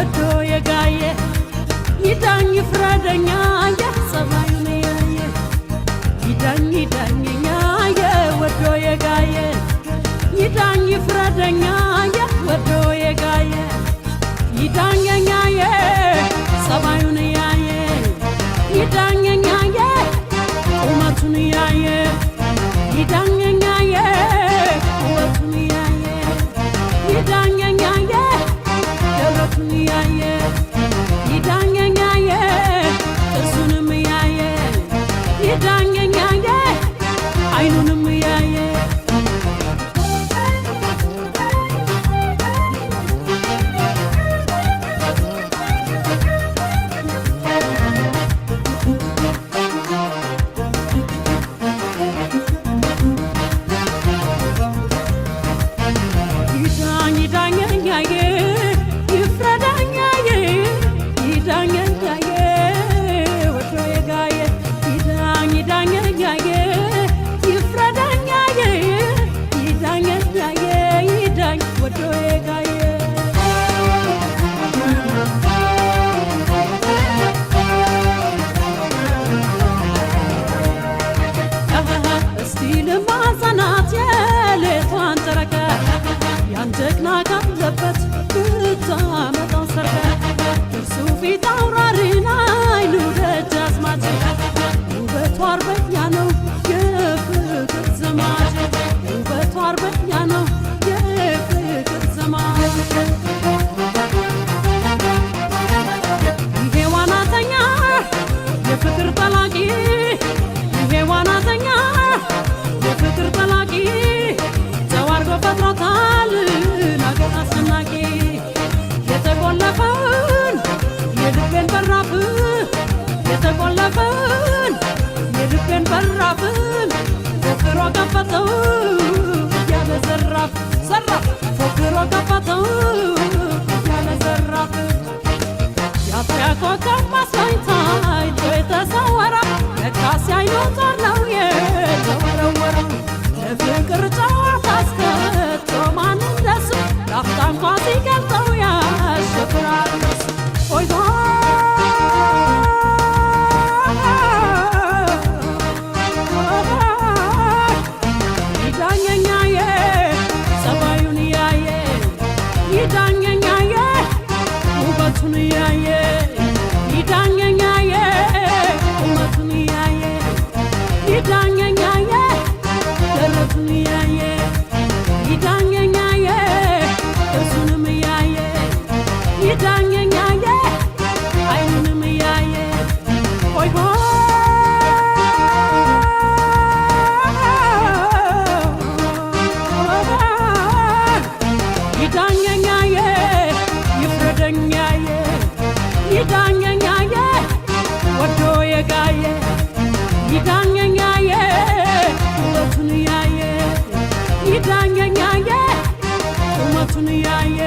ወዶ የጋየ ይዳኝ ይፍረደኛ የጸባዩን ያየ ይዳኝ ይዳኘኛ የወዶ የጋየ ይዳኝ ይፍረደኛ የወዶ የጋየ ይዳኘኛ የጸባዩን ያየ ይዳኘኛ የቁመቱን ያየ ይዳኘኛ የቁመቱን ያየ ይዳኘኛ የደረቱን ያየ ይዳኘኛ የጥርሱንም ያየ ይዳኘኛ የአይኑንም ያየ። ይዳኝ ይዳኘኛዬ ይፍረዳኛዬ ይዳኘኛዬ ወዶ የጋየ ይዳኝ ይዳኘኛዬ ይፍረዳኛዬ ይዳኘኛዬ ይዳኝ ወዶ የጋየ። እስቲ ልማጸናት የሌቷን ጨረቃ ያን ጀግና ካለበት ብታመጣው ሰርቀ እርሱ ፊት አውራሪን አይኑ ደጃዝማች ውበቱ አርበኛ ነው የፍቅር ዘማች ውበቱ አርበኛ ነው የፍቅር ዘማች። ይሄ ዋናተኛ የፍቅር ጠላቂ ይሄ ዋናተኛ የፍቅር ጠላቂ ተዋርጎ ፈጥሮታል አገር አስጨናቂ የተቆለፈውን የልቤን በራፍ የተቆለፈውን የልቤን በራፍ ፎክሮ ከፈተው እያለ ዘራፍ ዘራፍ ፎክሮ ከፈተው እያለ ዘራፍ። የአጥቢያ ኮከብ መስሎኝ ታይቶ የተሰወረ ለካስ ያይኑ ጦር ነው የተወረወረው ለፍቅር ጨዋታ አስከቶ ማን እንደሱ ላፍታ እንኳ ሲገልጠው ያሸብራል እሱ። ኦይ ይዳኘኛዬ ጸባዩን ያየ ይዳኘኛዬ ውበቱን ያየ ይዳኘኛዬ ቁመቱን ያየ ይዳኘኛዬ ደረቱን ያየ ይዳኘኛዬ ጥርሱንም ያየ ይዳኘኛዬ አይኑንም ያየ ሆይ ሆይ ይዳኘኛዬ ይፍረደኛዬ ይዳኘኛዬ ወዶ የጋየ ይዳኘኛዬ ውበቱን ያየ ይዳኘኛዬ ቁመቱን ያየ።